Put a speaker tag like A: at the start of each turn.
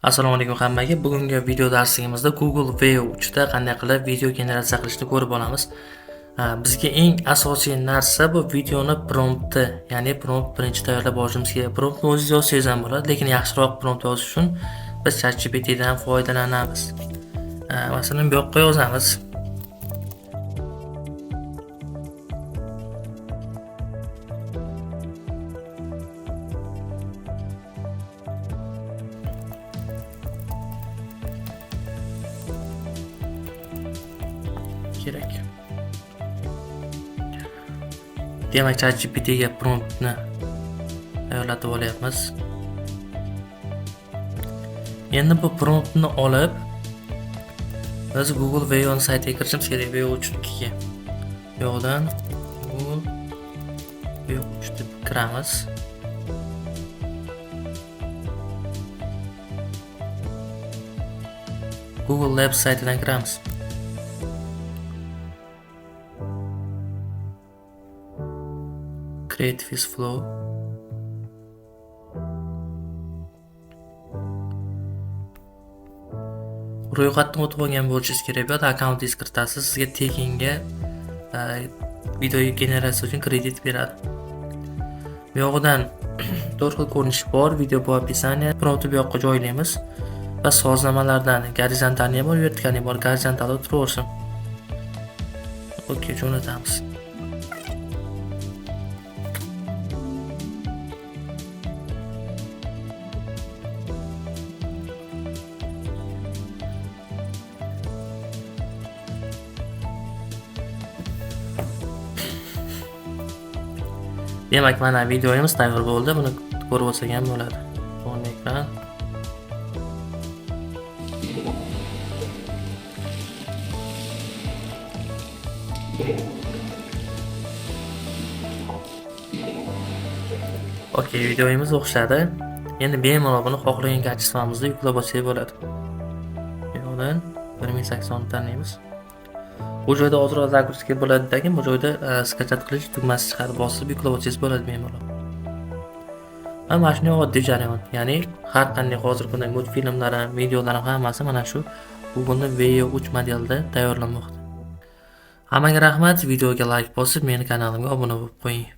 A: Assalomu alaykum hammaga. Bugungi video darsligimizda Google Veo 3 da qanday qilib video generatsiya qilishni ko'rib olamiz. Bizga eng asosiy narsa bu videoni prompti, ya'ni prompt birinchi tayyorlab olishimiz kerak. Promptni o'zingiz yozsangiz ham bo'ladi, lekin yaxshiroq prompt yozish uchun biz ChatGPT dan foydalanamiz. Masalan, bu yoqqa yozamiz. Kerak. Demak, ChatGPT ga promptni tayyorlatib olyapmiz. Endi bu promptni olib biz Google Veo saytiga kirishimiz kerak, Veo 3'nikiga. Bu yoqdan Google Veo 3 deb kiramiz. Google Labs saytidan kiramiz. Create with Flow. Ro'yxatdan o'tib olgan bo'lishingiz kerak. Bu yerda akkauntingizni kiritasiz, sizga tekinga video generatsiya uchun kredit beradi. Bu yog'idan 4 xil ko'rinish bor, video bu описание, promptni bu yoqqa joylaymiz va sozlamalardan gorizontalni bor, vertikalni bor, gorizontalda turaversin. Okey, jo'natamiz. Demak, mana videomiz tayyor bo'ldi. Buni ko'rib olsak ham bo'ladi. Fon ekran. Okey, videomiz o'xshadi. Endi bemalol buni xohlagan kачествомizda yuklab olsak bo'ladi. Bu yoqdan 1080 tanlaymiz. Bu joyda ozroq загрузка bo'ladi, lekin bu joyda skachat qilish tugmasi chiqadi, bosib yuklab olsangiz bo'ladi bemalol. Va mana shunday oddiy jarayon, ya'ni har qanday hozirgi kunda multfilmlar ham, videolar ham hammasi mana shu Google Veo 3 modelida tayyorlanmoqda. Hammaga rahmat, videoga like bosib, meni kanalimga obuna bo'lib qo'ying.